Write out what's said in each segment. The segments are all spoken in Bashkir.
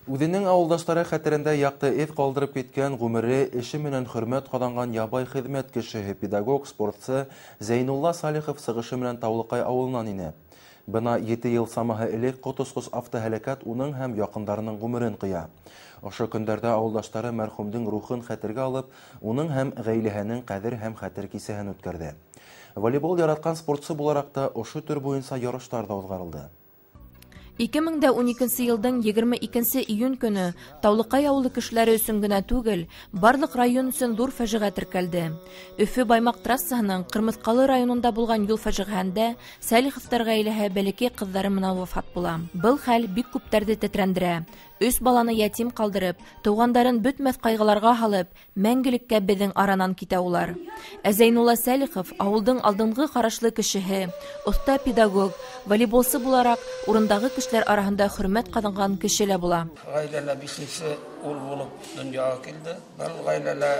Үҙенең ауылдаштары хәтерендә яҡты эҙ ҡалдырып киткән, ғүмере эше менән хөрмәт ҡаҙанған ябай хеҙмәт кешеһе, педагог, спортсы Зәйнулла Салихов сығышы менән Таулыҡай ауылынан ине. Бына 7 йыл самаһы элек ҡотосҡос автоһәләкәт уның һәм яҡындарының ғүмерен ҡыя. Ошо көндәрҙә ауылдаштары мәрхүмдең рухын хәтергә алып, уның һәм ғаиләһенең ҡәҙер һәм хәтер кисәһен үткәрҙе. Волейбол яратҡан спортсы булараҡ та ошо төр буйынса ярыштар ҙа уҙғарылды. 2012 йылдың 22 июнь көнө Таулыҡай ауылы кешеләре өсөн генә түгел, барлыҡ район өсөн ҙур фажиғә теркәлде. Өфө Баймаҡ трассаһының Ҡырмыҫҡалы районында булған юл фажиғәһендә Сәлиховтар ғаиләһе бәләкәй ҡыҙҙары менән вафат була. Был хәл бик күптәрҙе тетрәндерә. 3 баланы ятим ҡалдырып, тыуғандарын бөтмәҫ ҡайғыларға һалып, мәңгелеккә беҙҙең аранан китә улар. Ә Зәйнулла Сәлихов ауылдың алдынғы ҡарашлы кешеһе, оҫта педагог, волейболсы булараҡ урындағы кешеләр араһында хөрмәт ҡаҙанған кеше лә була. Ғаиләлә 5-нсе ул булып донъяға килде. Был ғаиләлә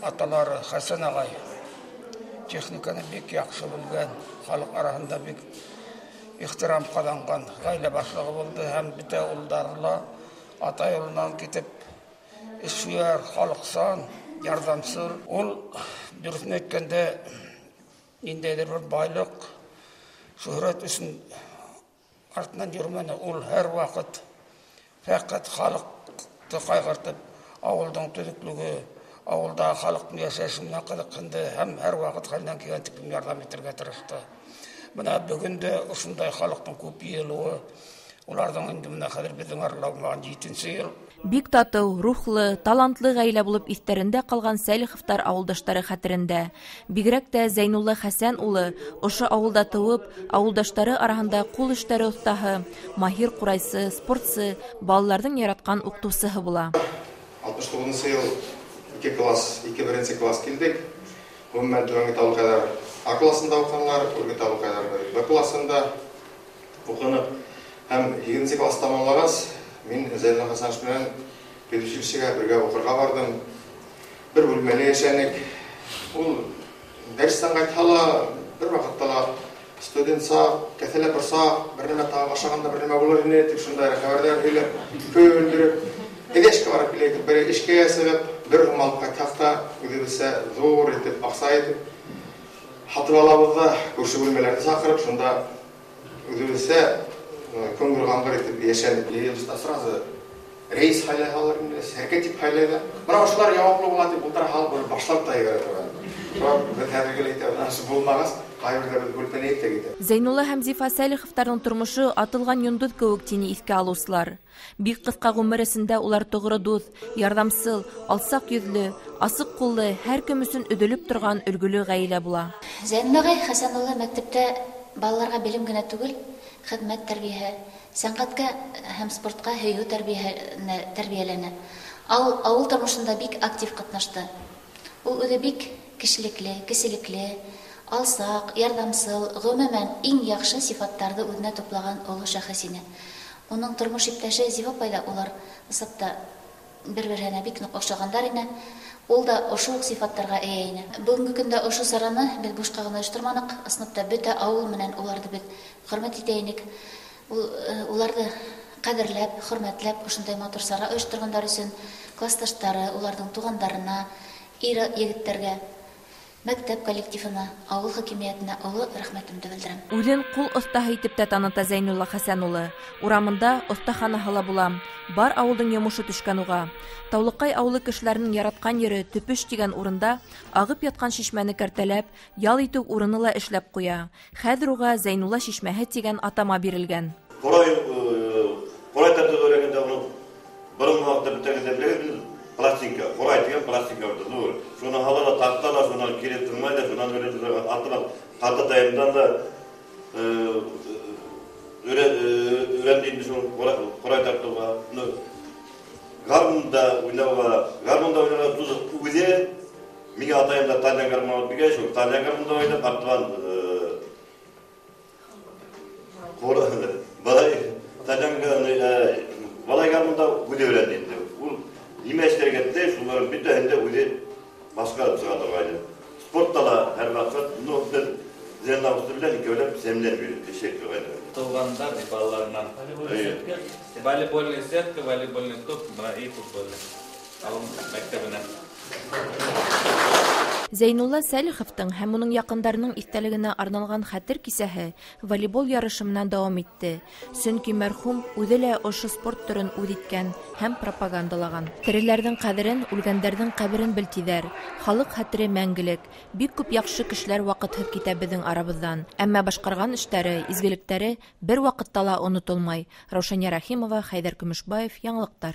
аталары Хәсән ағай техниканы бик яҡшы белгән, халыҡ араһында бик ихтирам ҡаҙанған ғаилә башлығы булды һәм бөтә улдары ла ата юлынан китеп эшһөйәр, халыҡсан, ярҙамсыл. Ул дөрөҫөн әйткәндә ниндәйҙер бер байлыҡ, шөһрәт өсөн артынан йөрөмәне. Ул һәр ваҡыт фәҡәт халыҡты ҡайғыртып, ауылдың төҙөклөгө, ауылда халыҡтың йәшәеше менән ҡыҙыҡһынды һәм һәр ваҡыт хәленән килгән тиклем ярҙам итергә тырышты. Бына бөгөн дә ошондай халыҡтың күп йыйылыуы, уларҙың инде бына хәҙер беҙҙең арала булмаған 7-нсе йыл. Бик татыу, рухлы, талантлы ғаилә булып иҫтәрендә ҡалған Сәлиховтар ауылдаштары хәтерендә. Бигерәк тә Зәйнулла Хәсән улы ошо ауылда тыуып, ауылдаштары араһында ҡул эштәре оҫтаһы, маһир ҡурайсы, спортсы, балаларҙың яратҡан уҡытыусыһы була. 69-нсы йыл 2 класс, 2 беренсе класс килдек. Ғөмүмән, Түбәнге Таулыҡайҙар А классында уҡынылар, Үрге Таулыҡайҙар Б классында уҡыныҡ. Һәм 7-нсе класс тамамлағас, мин Зәйнулла Хәсәнович менән педучилищеға бергә уҡырға барҙым. Бер бүлмәлә йәшәнек. Ул дәрестән ҡайтһа ла, бер ваҡытта ла студент саҡ, кәҫәлә торсаҡ, бер нәмә тағы ашағанда бер нәмә булыр ине тип шундай хәбәрҙәр һөйләп, көлдөрөп, эшкә барып килә итеп, бер эшкә сәбәп, бер һум алып ҡайтһаҡ та, үҙебеҙсә ҙур итеп, аҡса итеп һатып алабыҙ ҙа, күрше бүлмәләрҙе саҡырып, шунда үҙебеҙсә күңел ҡаңғыр итеп йәшәнек. Йыйылышта сразу рейс һайлай һалыр инде, сәркәтип һайлай ҙа. Бына ошолар яуаплы була тип ултыра һалып, бер башлап та ебәрә торған. Шуға беҙ хәҙерге лә әйтәбеҙ, ана шул булмағас, ҡайберҙә беҙ бүлпәнәйек тә китә. Зәйнулла һәм Зифа Сәлиховтарҙың тормошо атылған йондоҙ кеүек тине иҫкә алыусылар. Бик ҡыҫҡа ғүмер эсендә улар тоғро дуҫ, ярҙамсыл, алсаҡ йөҙлө, асыҡ ҡуллы, һәр кем өсөн өҙөлөп торған өлгөлө ғаилә була. Зәйнулла ағай Хәсән улы мәктәптә балаларға белем генә түгел, хеҙмәт тәрбиәһе, сәнғәткә һәм спортҡа һөйөү тәрбиәләнә. Ауыл тормошонда бик актив ҡатнашты. Ул үҙе бик кешелекле, кеселекле, алсаҡ, ярҙамсыл, ғөмүмән иң яҡшы сифаттарҙы үҙенә туплаған оло шәхес ине. Уның тормош иптәше Зифа апай ҙа улар ысынлап та бер-береһенә бик ныҡ оҡшағандар ине. Ул да ошо уҡ сифаттарға эйә ине. Бөгөнгө көндә ошо сараны беҙ бушҡа ғына ойошторманыҡ. Ысынлап та бөтә ауыл менән уларҙы беҙ хөрмәт итә инек. Уларҙы ҡәҙерләп, хөрмәтләп ошондай матур сара ойошторғандар өсөн класташтары, уларҙың туғандарына, ир-егеттәргә, мәктәп коллективына, ауыл хакимиәтенә оло рәхмәтемде белдерәм. Үҙен ҡул оҫтаһы итеп тә таныта Зәйнулла Хәсән улы. Урамында оҫтаханаһы ла була. Бар ауылдың йомошо төшкән уға. Таулыҡай ауылы кешеләренең яратҡан ере Төпөш тигән урында ағып ятҡан шишмәне кәртәләп, ял итеү урыны ла эшләп ҡуя. Хәҙер уға Зәйнулла шишмәһе тигән атама бирелгән. Ҡурай тартыуҙы өйрәнгәндә уның боронғо ваҡытта бөтәгеҙ дә беләгеҙ, пластинка, ҡурай тигән пластинка бар, ҙур. Шуны һала ла, тарта ла, шунан кире тыңлай ҙа, шунан өйрәтә артынан ҡартатайымдан да өйрәнде инде шул ҡурай тартыуға. Гармунда уйнауға, гармунда уйнауға туҙ үҙе, миңә атайым да тальян гармун алып биргән, шул тальян гармунда уйнап, артынан балай гармунда үҙе өйрәнде инде. Ул нимә эшләргә теләй, шуларҙың бөтәһен дә үҙе башҡарып сыға торғайны. Спортта ла һәр ваҡыт, беҙ Зәйнулла Хәсән абыйсы белән икәүләп сәмләп йөрөй, эшәк торгайны. Туғандар балаларынан. Волейбольный сетка, волейбольный топ, и футбольный. Ауыл мәктәбенә. Зәйнулла Сәлиховтың һәм уның яҡындарының иҫтәлегенә арналған хәтер кисәһе волейбол ярышы менән дауам итте. Сөнки мәрхүм үҙе лә ошо спорт төрөн үҙ иткән һәм пропагандалаған. Тереләрҙең ҡәҙерен, үлгәндәрҙең ҡәберен бел тиҙәр. Халыҡ хәтере мәңгелек. Бик күп яҡшы кешеләр ваҡытһыҙ китә беҙҙең арабыҙҙан. Әммә башҡарған эштәре, изгелектәре бер ваҡытта ла онотолмай. Раушания Рәхимова, Хәйҙәр Көмөшбаев, Яңылыҡтар.